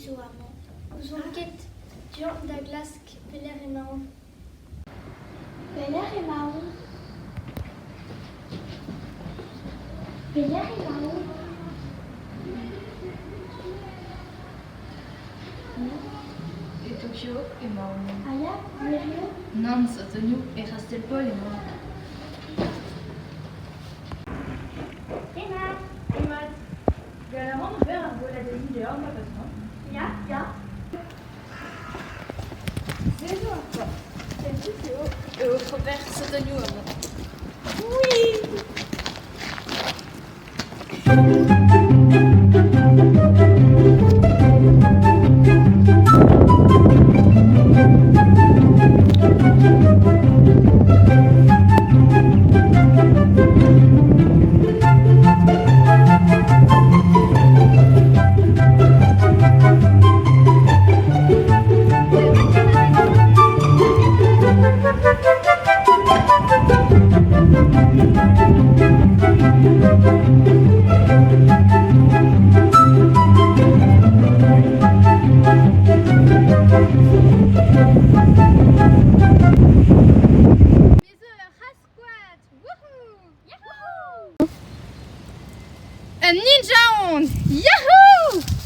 zo amañ. N'ouzon ket. Deomp da glask pelec'h emaomp. Pelec'h emaon ? Pelec'h emaon ? E Tokyo emaon. Ah ya, gwir eo ? Nann, Antonio, e C'hastell-Paol emaon. Demat. Demat. Gall a ran ober ar gweladennoù deoc'h ma patron ? Ya, ya. Se zo ar porzh. Fentus eo oc'h ober sotonioù amañ. Oui ! Me zo ur c'hazh-koad! Wouhou! Yahoo! Un ninja on! Yahoo!